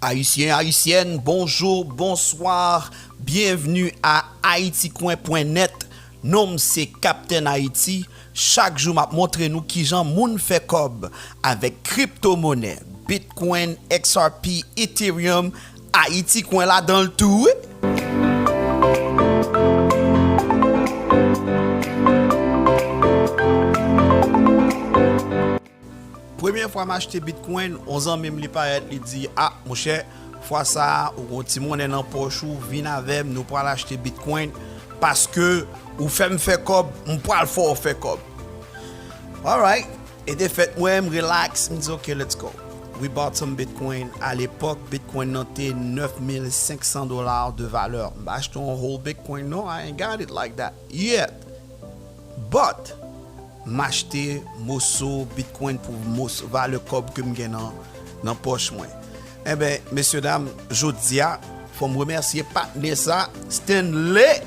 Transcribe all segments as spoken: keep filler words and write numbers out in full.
Ayisyen, Ayisyèn, bonjou, bonswa, byenvni a Ayiti Kwen pwen nèt. Non m se Kaptèn Ayiti. Chak jou m ap montre nou kijan moun fè kòb avèk kriptomonè, Bitcoin, X R P, Ethereum, Ayiti Kwen ladan l tou wi. Premye fwa m achte Bitcoin, on zanmi m li parèt, li di, "Ah, monchè, fwa sa a, ou gon ti monnen nan pòch ou, vin avè m, nou pral achte Bitcoin, paske ou fè m fè kòb, m pral fè w fè kòb." Alright, e te fèt mwen, m relax, m di, "Ok, let's go." We bought some Bitcoin. A lepòk, Bitcoin nan te nèf mil senk san dola de valè. M pa achte yon whole Bitcoin, non, I ain't got it like that yet. But, m achte moso Bitcoin pou moso valè kòb ke m gen nan, nan pòch mwen. Enben, mesye dam, jodi a, fò m remèsye patnè sa, Stanley.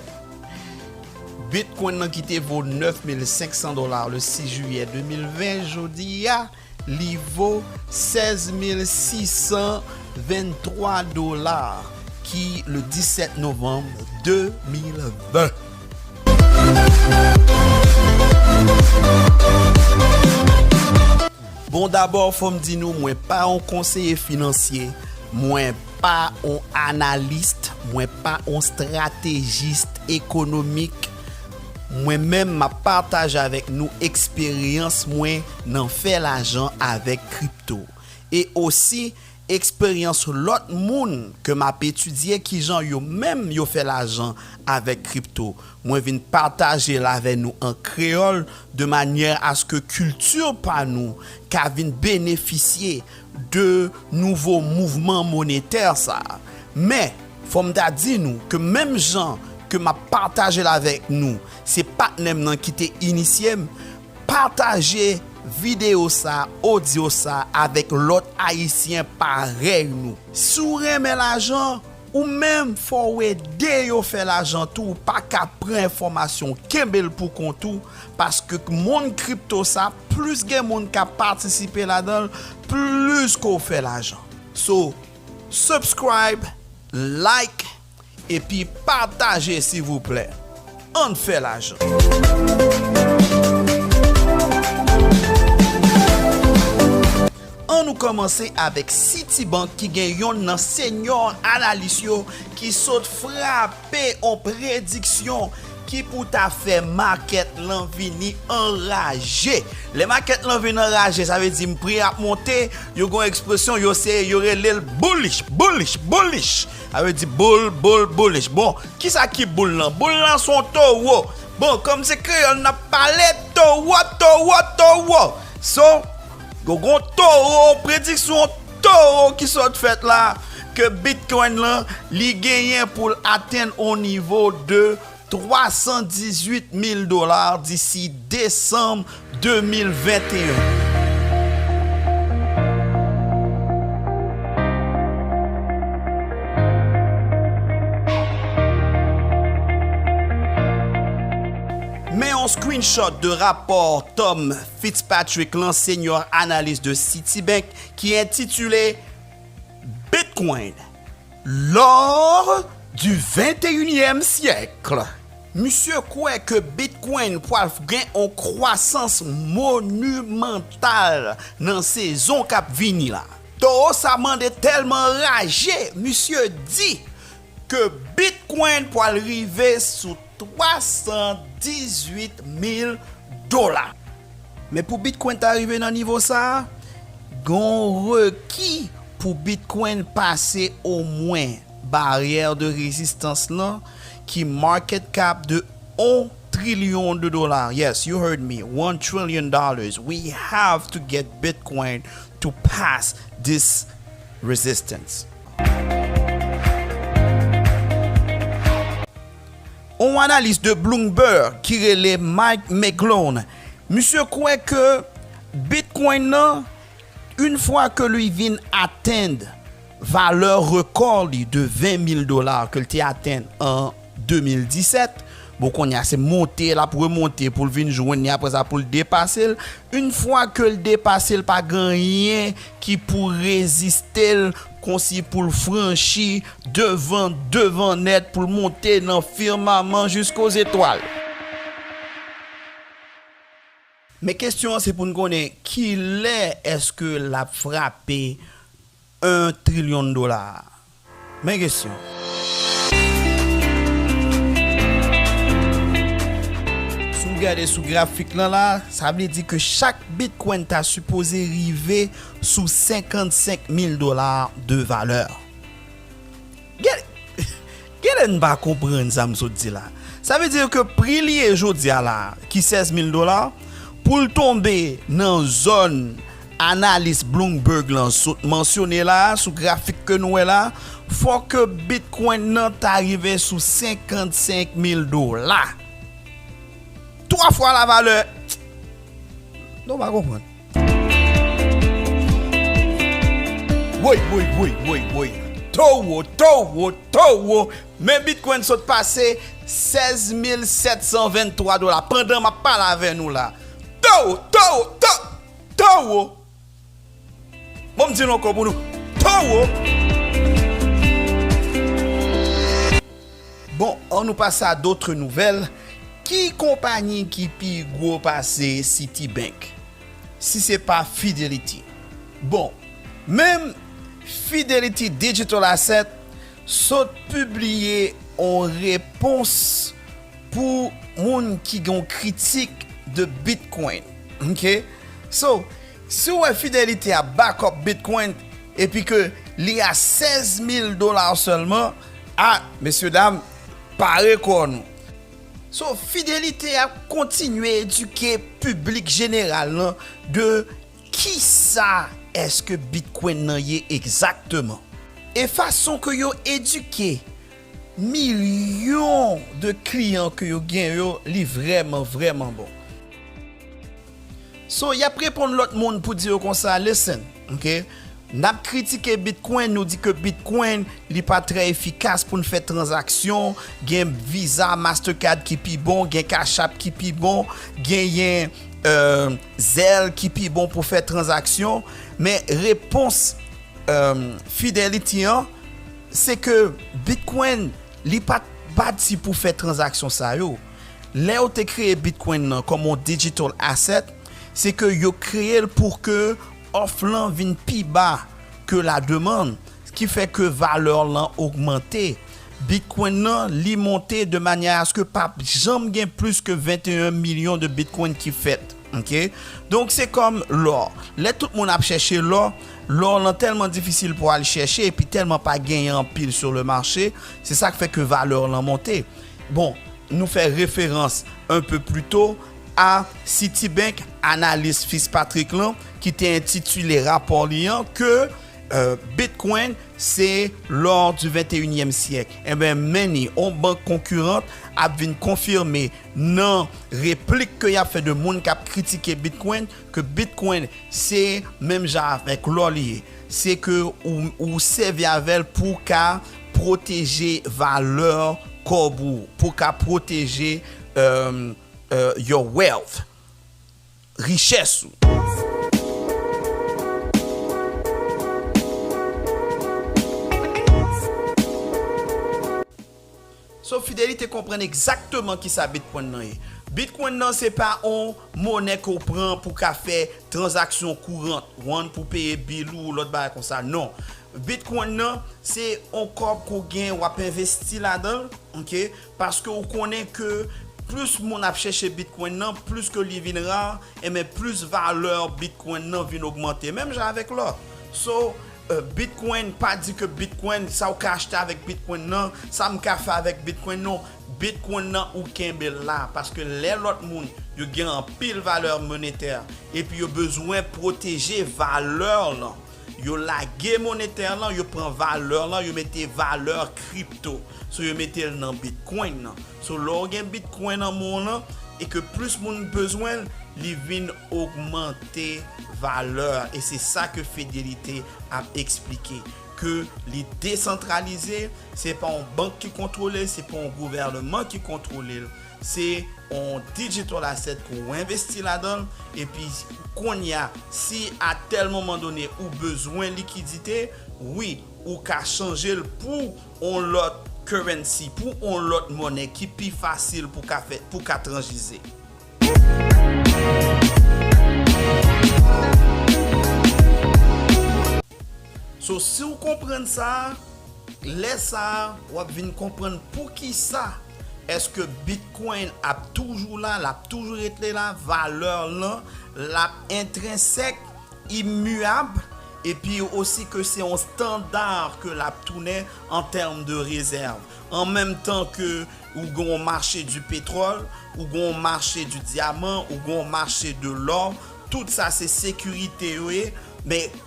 Bitcoin nan ki te vo nèf mil senk san dola le sis jiyè de mil ven, jodi a, li vo sèz mil sis san venntwa dola, ki le disèt novanm de mil ven. Bon, dabò, fò m di nou, mwen pa yon konseye finansye, mwen pa yon analis, mwen pa yon estratejis ekonomik. Mwen menm, m ap pataje avèk nou eksperyans mwen nan fè lajan avèk kripto. E osi, eksperyans lòt moun ke m ap etidye kijan yo menm yo fè lajan avèk kripto. Mwen vin pataje l avè nou an kreyòl de manyè aske kilti pa nou ka vin benefisye de nouvo mouvman monetè sa a. Men, fò m ta di nou ke menm jan ke m ap pataje l avèk nou, se patnè m nan ki te inisye m, pataje videyo sa, odyo sa avèk lòt Ayisyen parèy nou. Si w renmen lajan, ou menm fò w ede yo fè lajan tou, ou pa ka pran enfòmasyon, kenbe l pou kont ou, paske monn kripto sa, plis gen moun k ap patisipe ladan l, plis ke w fè lajan. So, subscribe, like, epi pataje silvouplè. Ann fè lajan. Ann nou kòmanse avèk Citibank ki gen yonn nan senior analis yo ki sot frape on prediksyon ki pou ta fè makèt lan vini anraje. Lè makèt lan vin anraje, sa vle di pri ap monte, yo gon ekspresyon, yo se, yo rele l bullish, bullish, bullish. Sa vle di boul, boul, bullish. Bon, kisa ki boul lan? Boul lan se yon towo. Bon, kòm se kreyòl n ap pale, towo, towo, towo. So, gon, gon towo, prediksyon towo ki sot fèt la, ke Bitcoin lan, li genyen pou l atenn on nivo de twa san dizuit mil dola disi desanm de mil venteyen. Men yon screenshot de rapò Tom Fitzpatrick lan, senior analis de Citibank, ki entitile Bitcoin, l'or du vingt et unième siècle. Misye kwè ke Bitcoin pral gen on kwasans monimantal nan sezon k ap vini la. Towo sa mande tèlman raje, misye di ke Bitcoin pral rive sou twa san dizuit mil dola. Men pou Bitcoin ta rive nan nivo sa a, gen on reki pou Bitcoin pase omwen baryè de rezistans lan ki market cap de on trilyon de dola. Yes, you heard me, one trillion dollars. We have to get Bitcoin to pass this resistance. On analis de Bloomberg ki rele Mike McGlone, misye kwè ke Bitcoin nan, une fois que li vin atenn valè rekò li de ven mil dola ke l te atenn an de mil disèt, Bon, kounye a, se monte l ap remonte pou l vin jwenn li, apre sa pou l depase l. Yon fwa ke l depase l, pa gen anyen ki pou reziste l, konsi pou l franchi devan, devan nèt, pou l monte nan fimaman jisko zetwal. Men kesyon an se pou n konnen kilè èske l ap frape yon trilyon dola a? Men kesyon. Si w gade sou grafik lan la, sa vle di ke chak Bitcoin ta sipoze rive sou senkannsenk mil dola de valè. Gen, gen lè n pa konprann sa m sot di la. Sa vle di ke pri li ye jodi a la, ki sèz mil dola, pou l tonbe nan zòn analis Bloomberg lan sot mansyone la, sou grafik ke nou wè la, fòk Bitcoin nan ta rive sou senkannsenk mil dola. Twa fwa la valè. Nou pa konprann. Woy, woy, woy, woy, woy. Towo, towo, towo. Men Bitcoin sot pase sèz mil sèt san venntwa dola pandan m ap pale avè nou la. Towo, towo, towo, towo. Bon, m di l ankò pou nou. Towo. Bon, ann nou pase a dòt nouvèl. Ki konpayi ki pi gwo pase Citibank? Si se pa Fidelity. Bon, menm Fidelity Digital Asset sot pibliye yon repons pou moun ki gen yon kritik de Bitcoin. Ok? So, si w wè Fidelity ap back up Bitcoin epi ke li a sèz mil dola sèlman, a, mesye dam, pare kò nou. So, Fidelity ap kontinye edike piblik jeneral lan de kisa èske Bitcoin nan ye egzakteman. E fason ke yo edike milyon de kliyan ke yo gen yo, li vrèman, vrèman bon. So, y ap reponn lòt moun pou di yo konsa, listen, ok? N ap kritike Bitcoin, nou di ke Bitcoin, li pa trè efikas pou n fè tranzaksyon, gen Visa, Mastercard ki pi bon, gen Cash App ki pi bon, genyen, euh, Zelle ki pi bon pou fè tranzaksyon. Men repons, euh, Fidelity an, se ke Bitcoin, li pa t bati pou fè tranzaksyon sa yo. Lè yo te kreye Bitcoin nan kòm yon digital asset, se ke yo kreye l pou ke òf lan vin pi ba ke la demann, ki fè ke valè lan ogmante. Bitcoin nan, li monte de manyè aske p ap janm gen plis ke venteyen milyon de Bitcoin ki fèt. Ok? Donk, se kòm lò. Lè tout moun ap chèche lò, lò lan tèlman difisil pou al chèche, epi tèlman pa genyen anpil sur le marché, se sa k fè ke valè lan monte. Bon, nou fè referans un peu plus tôt a Citibank, analis Fitzpatrick lan, ki te entitile rapò li an ke, euh, Bitcoin, se l'or du vingt et unième siècle. Enben, men ni, yon bank konkirant ap vin konfime nan replik ke y ap fè de moun k ap kritike Bitcoin, ke Bitcoin, se menm jan avèk lò li ye. Se ke ou, ou sèvi avè l pou w ka pwoteje valè kòb ou, pou w ka pwoteje, euh, euh, your wealth, richès ou. So, Fidelity konprann egzakteman kisa Bitcoin nan ye. Bitcoin nan se pa yon monè ke w pran pou ka fè tranzaksyon kourant, one pou peye bil ou, lòt bagay konsa. Non. Bitcoin nan, se yon kòb ke w gen, w ap envesti ladan l, ok? Paske w konnen ke plis moun ap chèche Bitcoin nan, plis ke li vin ra, enben plis valè Bitcoin nan vin ogmante. Menm jan avèk lò. So, euh, Bitcoin, pa di ke Bitcoin, sa w ka achte avèk Bitcoin nan, sa m ka fè avèk Bitcoin, non. Bitcoin nan, ou kenbe l la, paske lè lòt moun, yo gen anpil valè monetè, epi yo bezwen pwoteje valè lan, yo lage monetè lan, yo pran valè lan, yo mete valè kripto. So, yo mete l nan Bitcoin nan. So, lè w gen Bitcoin nan men w lan, e ke plis moun bezwen l, li vin ogmante valè. E se sa ke Fidelity ap eksplike. ke li desantralize, se pa yon bank ki kontwole l, se pa yon gouvènman ki kontwole l, se yon digital asset ke w envesti ladan l, epi kounye a, si a tèl moman done ou bezwen likidite, wi, ou ka chanje l pou yon lòt currency, pou yon lòt mònè ki pi fasil pou ka fè, pou ka tranjize. So, si w konprann sa, lè sa a, w ap vin konprann poukisa èske Bitcoin ap toujou la, l ap toujou rete la, valè l lan, l ap entrensèk, imiyab, epi osi ke se yon estanda ke l ap tounen an tèm de rezèv. An menm tan ke ou gen yon mache di petwòl, ou gen yon mache di dyaman, ou gen yon mache de lò, tout sa se sekirite yo ye, men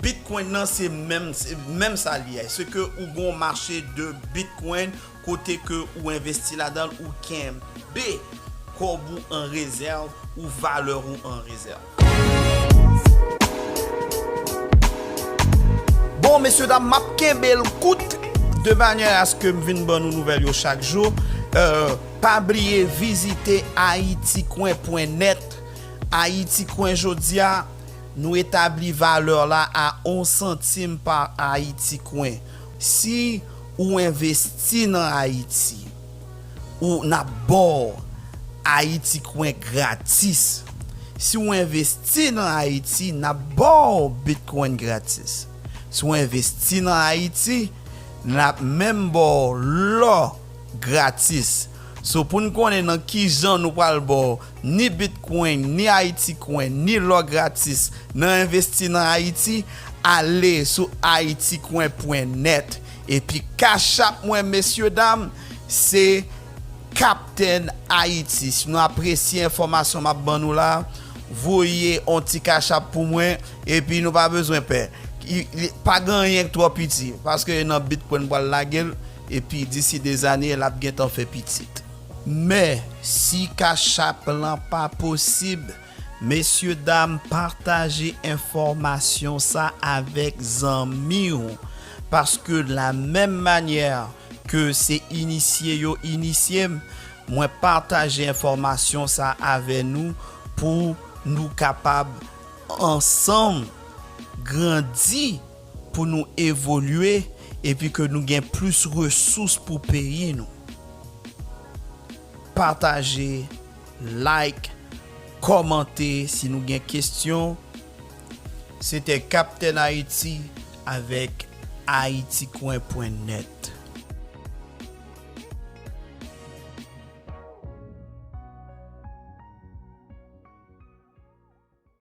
Bitcoin nan se menm, se menm sa li ye. Se ke ou gen yon mache de Bitcoin kote ke ou envesti ladan l, ou kenbe kòb ou an rezèv, ou valè ou an rezèv. Bon, mesye dam, m ap kenbe l kout de manyè aske m vin ban nou nouvèl yo chak jou. Euh, pa bliye vizite ayiti kwen pwen nèt. Ayiti kwen jodi a, nou etabli valè la a yon santim pa ayiti kwen. Si ou envesti nan Ayiti, ou n ap ba w ayiti kwen gratis. Si w envesti nan Ayiti, n ap ba w Bitcoin gratis. Si w envesti nan Ayiti, n ap menm ba w lò gratis. So, pou n konnen nan ki jan nou pral ba w ni Bitcoin, ni Ayiti kwen, ni lò gratis nan envesti nan Ayiti, ale sou ayiti kwen pwen nèt. Epi Cash App mwen, mesye dam, se Captain Haiti. Si nou apresye enfòmasyon m ap ban nou la, voye yon ti Cash App pou mwen, epi nou pa bezwen pè. I, i, pa gen anyen k twò piti, paske nan Bitcoin m pral lage l, epi d'ici des années, l ap gentan fè pitit. Men, si Cash App lan pa posib, mesye dam, pataje enfòmasyon sa avèk zanmi w, paske la menm manyè ke se inisye yo inisye m, mwen pataje enfòmasyon sa avè nou pou nou kapab ansanm grandi, pou nou evolye, epi ke nou gen plis resous pou peyi nou. Pataje, like, kòmante si nou gen kesyon. Se te Captain Haiti avèk ayiti kwen pwen nèt.